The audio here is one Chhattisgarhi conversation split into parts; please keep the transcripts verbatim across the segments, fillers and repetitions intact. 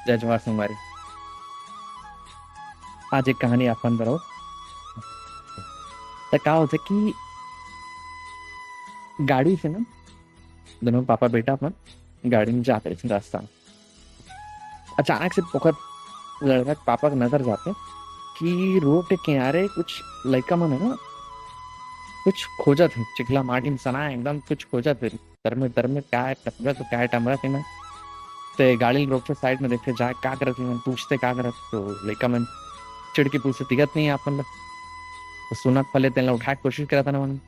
जय जोहार संगवारी। आज एक कहानी अपन बर। त का होथे कि गाड़ी से ना, दोनों पापा बेटा अपन गाड़ी में जात रहिस रास्ता में। अचानक से ओकर लड़का के पापा के नजर जाथे कि रोड के किनारे कुछ लइका मन हे ना, कुछ खोजत हे, चिखला माटी में सना हे एकदम, कुछ खोजत हे, दरमे दरमे काय टमरत हे, काय टमरत हे ना। ते गाड़ी ल रोकथे, साइड में देखथे, जाके का करत हे, पूछथे का करत, तो लइका मन चिढ़ के पूछथे, "दिखत नहीं हे आप मन ला?" तो सोना के फल हे तेन ला उठाए के कोशिश करत हे ना मन।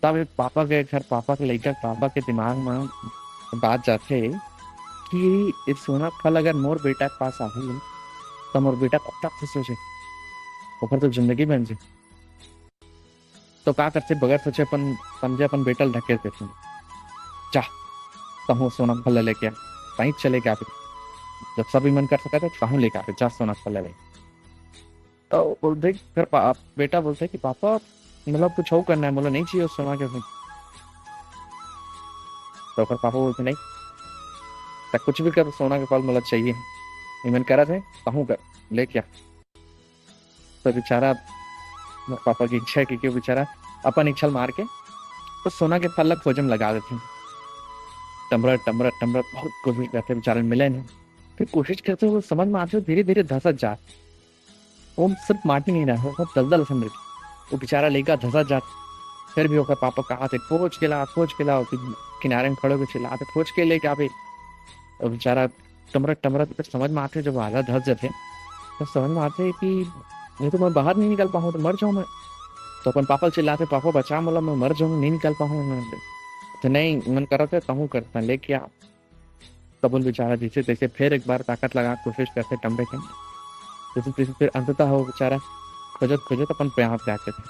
तब एक पापा के घर, पापा के लइका, पापा के दिमाग में बात जाथे कि ये सोना के फल अगर मोर बेटा के पास आही, तो मोर बेटा कतका खुश हो जाही, ओकर तो जिंदगी बन जाही। तो का करथे, बगैर सोचे अपन, समझे अपन बेटा ल ढकेल देथे, "जा, तहूँ सोना के फल ल लेके आ।" ताई चले के आबे, जब सब मन कर सकत हे, तहूँ लेके आबे, जा सोना के फल ल ले। तो बोलथे, फिर पा-, बेटा बोलथे कि, "पापा, मतलब कुछ अउ करना हे, मोला नहीं चाहिए सोना के फल।" तो ओकर पापा बोलथे, "नहीं, त कुछ भी कर, सोना के फल मोला चाहिए।" इमन करत हे, "तहूँ कर, लेके आ।" तो बेचारा, मोर पापा की इच्छा हे कि, कि बेचारा अपन इच्छा ल मार के तो सोना के फल ला खोजे में लगा देथे। टमरत, टमरत, टमरत बहुत कोशिश करथे, बेचारा ल मिले नहीं। फिर कोशिश करथे, वो समझ में आथे, धीरे-धीरे धसत जात। वो सिर्फ माटी नहीं रहा, वो सब दलदल असन रहिथे। वो बेचारा लइका धसत जात, फिर भी ओकर पापा कहाथे, "खोज के ला, खोज के ला।" वो किनारे में खड़े होके चिल्लाथे, "खोज के लेके आबे।" वो बेचारा टमरत, टमरत, फिर समझ में आथे, जब आधा धस जाथे, तो समझ में आथे कि "ये तो मैं बाहर नहीं निकल पाहूँ, तो मर जाऊँ मैं।" तो अपन पापा ल चिल्लाथे, "पापा बचा मोला, मैं मर जाऊँ, नहीं निकल पाहूँ मैं।" तो नहीं, मन करत हे, "तहूँ करत हे, लेके आ।" तब वो बेचारा जैसे तैसे फिर एक बार ताकत लगा के कोशिश करथे टमरे के, जैसे तैसे फिर अंततः वो बेचारा खोजत खोजत अपन प्यार त्याग देथे,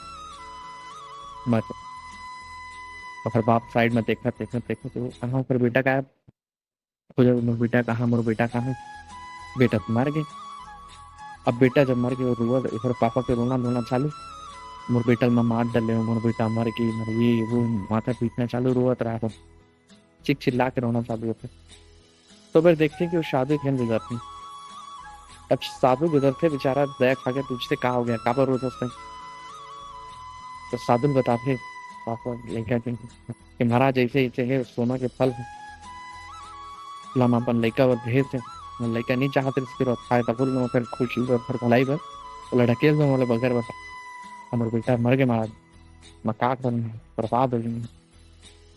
मर जाथे। ओकर बाप साइड में देखत, देखत, देखत, वो कहाँ ओकर बेटा गायब, खोजत, "मोर बेटा कहाँ, मोर बेटा कहाँ?" बेटा तो मर गे। अब बेटा जब मर गे, वो रोवत, इधर पापा के रोना धोना चालू, "मोर बेटा ल मैं मार डले हूँ, मोर बेटा मर गे, मोर ये वो," माथा पीटना चालू, रोवत रहा, चिक चिल्ला के रोना चालू होथे। तो फिर देखथे कि वो साधु एक झन गुजरथे। अब साधु गुजरथे, बेचारा दया खा के पूछथे, "का हो गया, काबर रोत हस तैं?" तो साधु ल बताथे, पापा लइका के, कि "महाराज, ऐसे ऐसे हे, सोना के फल हे, ला मैं अपन लइका बर भेज दे, मैं लइका नहीं चाहत रहिस, फिर खाए तब बोल, मैं फिर खुशी बर, फिर भलाई बर, ओला ढकेल दे, मोला बगर बर, हमर बेटा मर गे महाराज, मैं का करूँ, बर्बाद हो गई।"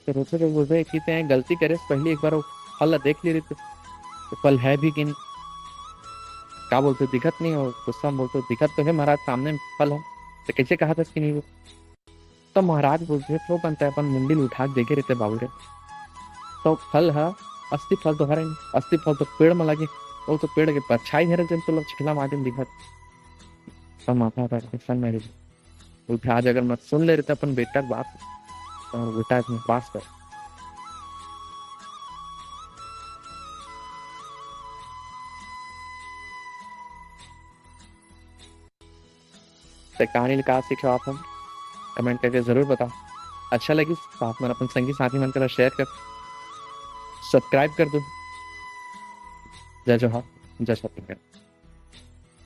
तो रोथे तो बोलथे कि "तैं गलती करे, पहले एक बार वो फल ला देख ले रहिते, वो फल हे भी कि नहीं?" "का बोलथे, दिखत नहीं हे?" गुस्सा में बोलथे, "दिखत तो हे महाराज, सामने में फल हे, तो कैसे कहत हस कि नहीं हे?" तो महाराज बोलथे, "तो कन तैं अपन मुंडी ल उठा के देखे रहिते बाबू रे, तो फल ह असली फल तो हरे नहीं, असली फल तो पेड़ में लगे, वो तो पेड़ के परछाई हरे, जेन तोला चिखला माटी में दिखत।" तो माता का गुस्सा में रही। बोलथे, "आज अगर मैं सुन ले रहिते अपन बेटा के बात, तो मोर बेटा के पास कर।" ते कहानी ले का सीखे आप मन, कमेंट करके जरूर बताओ। अच्छा लगिस तो आप मन अपन संगी साथी मन करा शेयर कर, सब्सक्राइब कर दो। जय जोहार, जय छत्तीसगढ़।